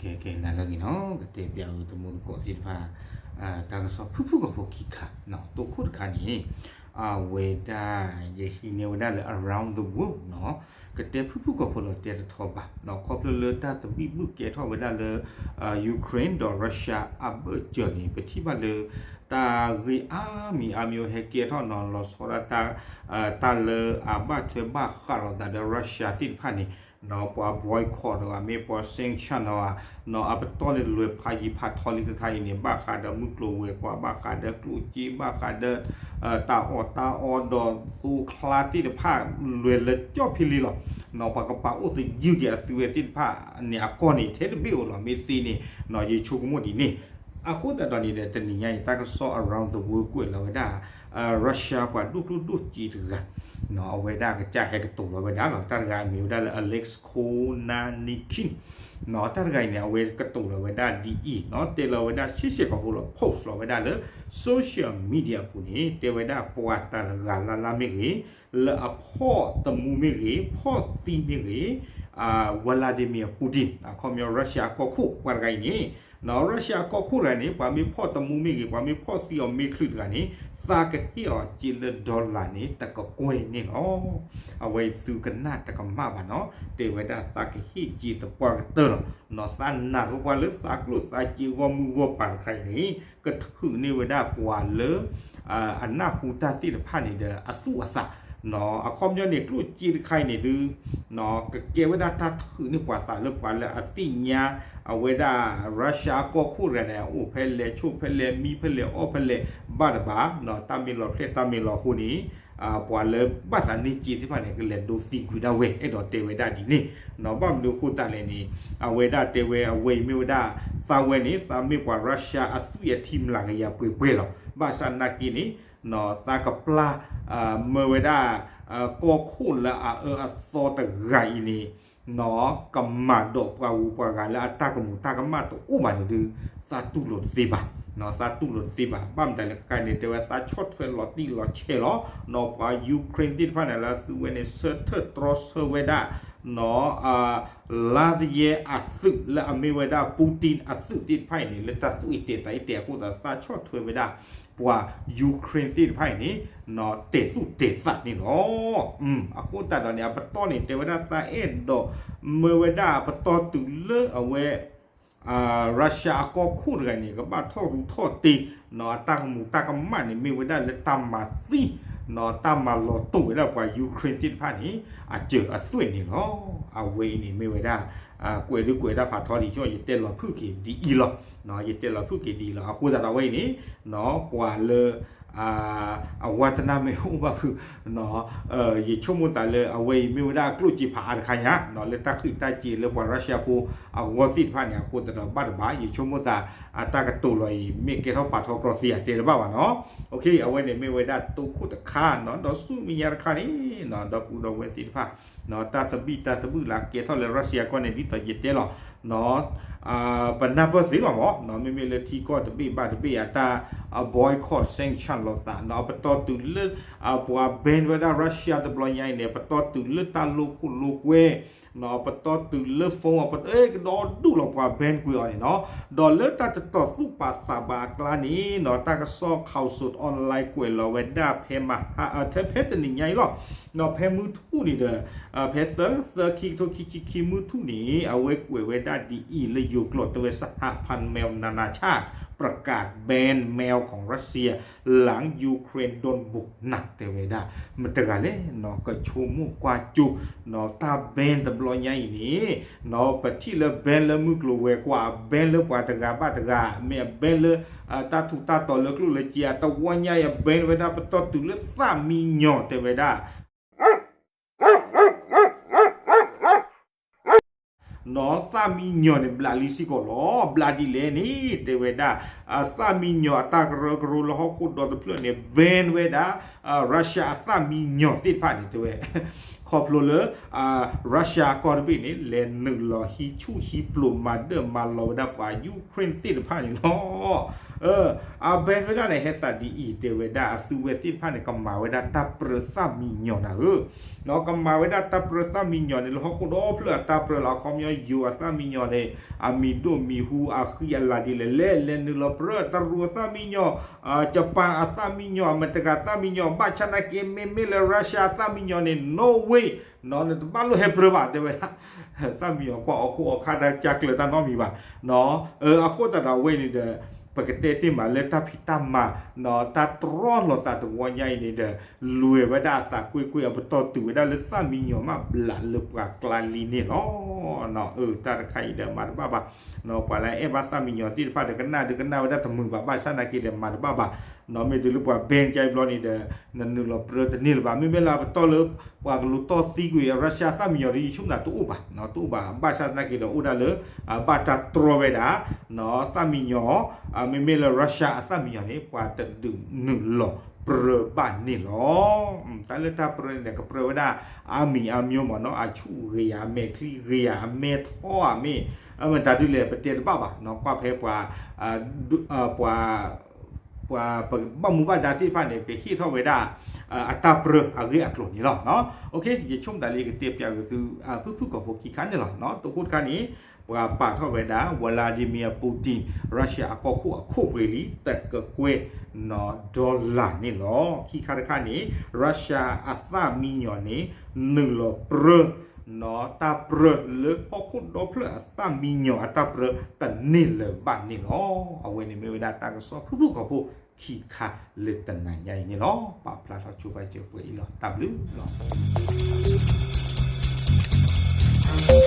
ကဲ ကဲ နၤလၢအဂ့ၤနီၤ, ကတဲပျးဝဲတံၤသကိးသ့ၣ်တဖၣ် တၢ်ကစီၣ်ဖုၣ်ဖုၣ်ကိာ်ဖိခံခါ, တိခိၣ်တခါန့ၣ် အဝဲဒၣ် ယဟံးန့ၢ်ဝဲဒၣ်လၢ Around the World နီၤ, ကတဲဖုၣ်ဖုၣ်ကိာ်ဖိလီၤတဲတထီဘၣ်, ခီဖျိလၢတၢ်သဘံၣ်ဘုၣ်ကဲထီၣ်ဝဲဒၣ်လၢ Ukraine ဒီး Russia အဘၢၣ်စၢၤန့ၣ် ပထံၣ်ဘၣ်လၢ တၢ်ဂ့ၢ်အါမံၤအါမံၤဟဲကဲထီၣ်နီၤ, လီၤဆီဒၣ်တၢ် တၢ်လၢအဘၣ်ထွဲဘၣ်ဃးလိာ်သးဒီး Russia သ့ၣ်တဖၣ်န့ၣ် ပှၤ boycott ဒီး မ့ၢ်ပှၤ sanction ဒီး အပတီၢ်န့ၣ်လဲၤဖးယံၤဖးထီလံတခါအံၤန့ၣ် ဘၣ်ဃးဒီးမုၢ်ကျိၤဝဲၤကွာ် ဘၣ်ဃးဒီးကျိၣ်စ့ ဘၣ်ဃးဒီး တၢ်အီၣ်တၢ်အီဒီးသိချါသ့ၣ်တဖၣ် လဲၤလၢကၠီၣ်ဖဲလံလီၤ. ပှၤကပာ်အိၣ်သယုၢ်က့ၤအသုဝဲသ့ၣ်တဖၣ်န့ၣ် အကီၢ်န့ၣ် ထဲတဘ့ၣ်ဧိၤလီၤ. မ့ၢ်သ့န့ၣ် ယဆိကမိၣ်ဒ်န့ၣ်. အဃိသတးဒီးန့ၣ်ဒီး တနံၤညါအံၤ တၢ်ကစီၣ် Around the World ကွဲးလီၤဝဲဒၣ် Russia ပှၤဒိၣ်ကျိၣ်ဒိၣ်စ့တဂၤ အဝဲဒၣ်ကစၢ်ဟဲကတိၤလီၤဝဲဒၣ်လီၤ. တၢ်တဂၤအမံၤဝဲဒၣ်လၢ Alex Konanikin တၢ်တဂၤအံၤန့ၣ် အဝဲကတိၤလီၤဝဲဒၣ်ဒ်အံၤ, တဲလီၤဝဲဒၣ် ရှဲရှဲကီၢ်ဖိလီၤ post လီၤဝဲဒၣ်လၢ social media အပူၤန့ၣ် တဲဝဲဒၣ်ပှၤတဂၤလၢ်လၢ်မ့ၢ်ဂ့ၤ, လၢအဖီၣ်သမူမ့ၢ်ဂ့ၤ, ဖီၣ်သံမ့ၢ်ဂ့ၤ, Vladimir Putin အခီပညီ Russia အကီၢ်ခိၣ်ပှၤတဂၤအံၤန့ၣ် Russia အကီၢ်ခိၣ်တဂၤန့ၣ် ပှၤမ့ၢ်ဖီၣ်သမူမ့ၢ်ဂ့ၤ, ပှၤမ့ၢ်ဖီၣ်သံအီၤမ့ၢ်ချုးတဂၤန့ၣ် သးကဟ့ၣ်အီၤစ့လၢ dollar န့ၣ် တကကွဲၢ်န့ၣ်လီၤ. အဝဲသုကနၣ်တကမၣ်ဘၣ်နီၤ, တဲဝဲဒၣ်သးကဟ့ၣ်စ့သပှၢ်ကတၢၢ်လီၤ. သးနာ်ထီၣ်ပှၤလၢသးကျိၣ်သးစ့ဂီၢ်မုၢ်ဂီၢ်ပၤတခါအံၤန့ၣ် ကထုးန့ၢ်ဝဲဒၣ်ပှၤလၢ အနၢ်ဟူတၢ်သ့ၣ်တဖၣ်န့ၣ်ဒီးအသူၣ်အသး အခီပညီန့ၣ် ကျိၣ်စ့တခါအံၤန့ၣ်ဒုး ကကဲဝဲဒၣ်တၢ်ထုးန့ၢ်ပှၤသးလၢပှၤလၢအသ့ၣ်ညါ အဝဲဒၣ် Russia အကီၢ်ခိၣ်တဂၤန့ၣ် အအိၣ်ဖဲလဲၣ် ဆိးဖဲလဲၣ် မံဖဲလဲၣ် အီၣ်ဖဲလဲၣ် ဘၣ်တဘၣ် တၢ်မ့ၢ်လီၤဖျဲၣ်တၢ်မ့ၢ်လီၤအဃိန့ၣ် ပှၤလၢဘၣ်သးန့ၢ်စ့သ့ၣ်တဖၣ်န့ၣ် ကလဲၤဒိသံကွံာ်ဒၣ်ဝဲ အဲၣ်ဒိးတဲဝဲဒၣ်ဒ်န့ၣ်. ဘၣ်မနုၤအဃိသတးလဲၣ်န့ၣ် အဝဲဒၣ်တဲဝဲအဝဲအံၤမ့ၢ်ဝဲဒၣ် သးဝဲန့ၣ် သးမ့ၢ်ပှၤ Russia အသွံၣ်အထံမျးကယၤပှဲၤပှဲၤလီၤ. ဘၣ်ဆၣ်နာ်က့န့ၣ် သးကပျၢ် မၢဝဲဒၣ် ကီၢ်ခိၣ်လၢအအၢအသီတဂၤအံၤန့ၣ် ကမၤဒိးပှၤဂုၤပှၤဂၤလၢအတၢ်ကမူးတၢ်ကမၣ်တအိၣ်ဘၣ်န့ၣ်ဒုး သးတူၢ်လိာ်တသ့ဘၣ်, သးတူၢ်လိာ်တသ့ဘၣ်. ဘၣ်မတၤလဲၣ်တခါန့ၣ် တဲဝဲသးဆီၣ်ထွဲလီၤတံၢ်လီၤဆဲးလီၤ ပှၤ Ukraine သ့ၣ်တဖၣ်န့ၣ် လၢအသုဝဲန့ၣ် ဆၢထၢၣ်တြီဆၢဝဲဒၣ် လါသယဲအသုးလၢအမ့ၢ်ဝဲဒၣ် Putin အသုးသ့ၣ်တဖၣ်အံၤန့ၣ် လၢတၢ်သူၣ်အ့တဲာ်သးအ့တဲာ်အဃိသတး သးဆီၣ်ထွဲဝဲဒၣ် ပှၤ Ukraine သ့ၣ်တဖၣ်အံၤန့ၣ် တဲာ်သူၣ်တဲာ်သးန့ၣ်လီၤ. အဃိသတးဒီးန့ၣ် အပတီၢ်န့ၣ် တဲဝဲဒၣ်သးအဲၣ်ဒိး မၢဝဲဒၣ်အပတီၢ်တုၤလၢအဝဲ Russia အကီၢ်ခိၣ်တဂၤန့ၣ် ကဘၣ်ထီၣ်ရူးထီၣ်တ့ၢ် အတၢ်ကမူးတၢ်ကမၣ်န့ၣ် မ့ၢ်ဝဲဒၣ်လၢတၢ်မၤသံ တၢ်မၤလီၤတိၢ်ဝဲဒၣ်ပှၤ Ukraine သ့ၣ်တဖၣ်န့ၣ် အစၢၤအသွဲၣ်န့ၣ်လီၤ. အဝဲအံၤန့ၣ်မ့ၢ်ဝဲဒၣ် ကွဲးဒုကွဲးဒၣ်ဖးထီဒံး ယတဲလီၤဖုၣ်က့ၤဒ်အံၤလီၤ. ယတဲလီၤဖုၣ်က့ၤဒ်အံၤလီၤ. အဃိသတးဒီးအဝဲအံၤန့ၣ် ပှၤလၢ အဝါတနၢ်မ့ၢ်အိၣ်ဘၣ်ဖုး ယဆိကမိၣ်သးလၢအဝဲအံၤမ့ၢ်ဝဲဒၣ်ကျိၣ်စ့ဖးအါတခါညါ လၢတၢ်ဃံးတၢ်စ့ၤလၢပှၤ Russia ဖိအဂီၢ်သ့ၣ်တဖၣ်န့ၣ် အဃိသတးဒီးဘၣ်တဘၣ် ယဆိကမိၣ်သး အတၢ်ကတိၤလီၤအံၤ မ့ၢ်ကဲထီၣ်ပာ်ထီၣ်ကြီသ့ဧါတဲတဘၣ်ဘၣ်နီၤ. အဝဲန့ၣ်မ့ၢ်ဝဲဒၣ်တိခိၣ်တခါနီၤ ဒီးဆူမဲာ်ညါတခါန့ၣ် ဒီပုၢ်ဒီဝဲၢ်သ့ၣ်တဖၣ် တၢ်သဘံၣ်တၢ်သဘုၣ်လၢကဲထီၣ်လၢ Russia ကီၢ်န့ၣ် ဒ်သိးယတဲလီၤ ပနၢ်ပၢၢ်သ့လီၤမး မ့မ့ၢ်လၢထံကီၢ်တဘ့ၣ်ဘၣ်တဘ့ၣ်အတၢ် boycott sanction လိာ်သး အပတီၢ်တုၤလၢ ပှၤ ban ဝဲဒၣ် Russia တဘျီညါအံၤန့ၣ် ပတီၢ်တုၤလၢတၢ်လိာ်ခိၣ်လိာ်ကွဲ ပတီၢ်တုၤလၢ phone အပတီၢ်ကဒီဒူၣ်လီၤပှၤ ban ကွံာ်အီၤန့ၣ်နီၤ ဒီးလၢတၢ်တတီၢ်သူၣ်ပာ်သးဘၣ်အကျါန့ၣ်နီၤ တၢ်ကစီၣ် Khaosod Online ကွဲးလီၤဝဲဒၣ်ဖဲမဟါ ဖဲတနံၤညါအံၤလီၤ ဖဲမုၢ်ထူၣ်န့ၣ်ဒီး ဖဲသၢ သၢ ခံကထိခံဆံခံမုၢ်ထူၣ်န့ၣ် အဝဲကွဲးဝဲဒၣ်ဒ်အံၤလၢယိၤကျိာ်တဲဝဲ สหพันธ์แมวนานาชาติ ประกาศ ban แมวของรัสเซีย หลังยูเครนโดนบุกหนัก တဲဝဲဒၣ် မတၤတဂၤလဲၣ်နီၤ ကဆိကမိၣ်ကွၢ်ကၠိနီၤ တၢ် ban တဘျီညါအံၤန့ၣ် ပထံၣ်လၢ ban လၢမုၢ်ကျိၤဝဲၤကွာ် အ ban လၢပှၤတဂၤဘၣ်တဂၤ မ့ၢ်အ ban လၢ တၢ်ထူးတၢ်တီၤလၢကျိၣ်လၢစ့ အတဝီညါအံၤ အ ban ဝဲဒၣ်ပတီၢ်တုၤလၢသၣ်မံညီၤတဲဝဲဒၣ် နီၤ သၣ်မံညီၤန့ၣ် ဘျးလံစ့ၢ်ကီးလီၤ. ဘျးဒ်လဲၣ်န့ၣ် တဲဝဲဒၣ် သၣ်မံညီၤအတၢ်ကရၢကရိလၢဟီၣ်ခိၣ်ဒီတဖျၢၣ်န့ၣ် ban ဝဲဒၣ် Russia အသၣ်မံညီၤသ့ၣ်တဖၣ်န့ၣ် တဲဝဲ ခီဖျိလၢ Russia အကီၢ်တဘ့ၣ်န့ၣ် လဲၤနုာ်လီၤဟံးဆူၣ်ဟံးပျိးမၤဒၢၣ်မၤလီၤဝဲဒၣ်ပှၤ Ukraine သ့ၣ်တဖၣ်န့ၣ်လီၤ. အ ban ဝဲဒၣ်န့ၣ် ဟဲသးဒ်အံၤ တဲဝဲဒၣ်အသုဝဲသ့ၣ်တဖၣ်န့ၣ် ကမၤဝဲဒၣ်တၢ်ပြၢသၣ်မံညီၤနၤဧၢ, ကမၤဝဲဒၣ်တၢ်ပြၢသၣ်မံညီၤန့ၣ် လၢဟီၣ်ခိၣ်ဒီဖျၢၣ်အတၢ်ပြၢလီၤ. အခီပညီ ယိၤအသၣ်မံညီၤန့ၣ် အမံၤဒိၣ်မံၤဟူ အဃံအလၤဒ်လဲၣ်လဲၣ် လဲၤနုာ်လီၤပြၢ တရူးအသၣ်မံညီၤ, ယပၣ်အသၣ်မံညီၤ, အမဲရကၤသၣ်မံညီၤ, ဘၣ်ဆၣ်နာ်က့ မ့မ့ၢ်လၢ Russia အသၣ်မံညီၤန့ၣ် no way နီၤ နတဘၣ်လိၣ်ဟဲပြၢဘၣ် တဲဝဲဒၣ်. သၣ်မံညီၤကွၢ်အီၣ်ခိၣ်အီၣ်ခါ တၢ်ကၢ်ကျၢၤတၢ်နီတမံၤဘၣ်. အဃိသတးဒီးအဝဲန့ၣ်ဒီး ပကတဲတ့ၢ်မးလၢတၢ်ဖံးတၢ်မၤ တၢ်တြီလိာ်သးတဝီညါအံၤန့ၣ်ဒီး လဲၤဝဲဒၣ်အသးကွ့ၢ်ကွ့ၢ် အပတီၢ်တုၤဝဲဒၣ်လၢသၣ်မံညီၤမးဘျးလၢပှၤကျါလံန့ၣ်လီၤ. အၢ တၢ်တခါအံၤဒီးမၤတဘၣ်ဘၣ်. ပှၤလၢအဲၣ်ဘၣ်သၣ်မံညီၤသ့ၣ်တဖၣ်ဒီး ကနၣ်ဒုးကနၣ်ဝဲဒၣ်တမုာ်ဘၣ် ဘၣ်ဆၣ်နာ်က့ဒီးမၤတဘၣ်ဘၣ်. မ့ၢ်တုၤလၢပှၤ ban ကါအံၤဘျီန့ၣ်ဒီး နနုာ်လီၤပြၢတန့ၢ်လၢၤဘၣ်. မ့မ့ၢ်လၢအပတီၢ်လၢ ပှၤကလူၤတီၢ်သံကွံာ် Russia သၣ်မံညီၤဒီး ယဆိကမိၣ်တအိၣ်ဘၣ်, တအိၣ်ဘၣ်. ဘၣ်ဆၣ်သနာ်က့ဒီးအိၣ်ဒၣ်လၢ ဘၣ်တၢ်တြီဝဲဒၣ် သၣ်မံညီၤ မ့မ့ၢ်လၢ Russia အသၣ်မံညီၤန့ၣ် ပှၤတဒုးနုာ်လီၤပြၢဘၣ်န့ၣ်လီၤ. တၢ်လၢတၢ်ပြၢန့ၣ်ဒီး ကပြၢဝဲဒၣ်အါမံၤအါမံၤမ့ၢ်နီၤ, အဆူၣ်ဂ့ၤဧါ, အမဲာ်ချံဂ့ၤဧါ, အမဲာ်ထီဧါမ့ၢ်, မ့ၢ်တၢ်ဒ်လဲၣ် ပတဲတဘၣ်ဘၣ်နီၤ. ကွၢ်ဖဲပှၤ ပှၤ ပှၤဘၣ်မူဘၣ်ဒါသ့ၣ်တဖၣ်န့ၣ် ကဟ့ၣ်ထီၣ်ဝဲဒၣ် အတၢ်ပြၢအဂ့ၢ်အကျိၤန့ၣ်လီၤ. ယဆိကမိၣ်တၢ်လၢယကတဲပၠးက့ၤသု ဖုၣ်ဖုၣ်ကိာ်ဖိခံခါန့ၣ်လီၤ. တခိၣ်တခါန့ၣ် ပှၤပာ်ထီၣ်ဝဲဒၣ် Vladimir Putin Russia အကီၢ်ခိၣ်အခိၣ်ပှဲၤလံ တကကွဲၢ်နီၤ dollar န့ၣ်လီၤ. ခံခါတခါန့ၣ် Russia အသၣ်မံညီၤန့ၣ် နုာ်လီၤပြၢ နီၤတၢ်ပြၢလၢဟီၣ်ခိၣ်ဒီဖျၢၣ်အသၣ်မံညီၤအတၢ်ပြၢတန့ၢ်လၢၤဘၣ်န့ၣ်လီၤ. အဝဲန့ၣ်မ့ၢ်ဝဲဒၣ်တၢ်ကစီၣ်ဖုၣ်ဖုၣ်ကိာ်ဖိခံခါလၢတနၤညါအံၤန့ၣ်လီၤ. ပာ်ဖျါထီၣ်ဆိပာ်စၢၤပှဲၤအံၤလီၤ. တၢ်ဘျုးလီၤ.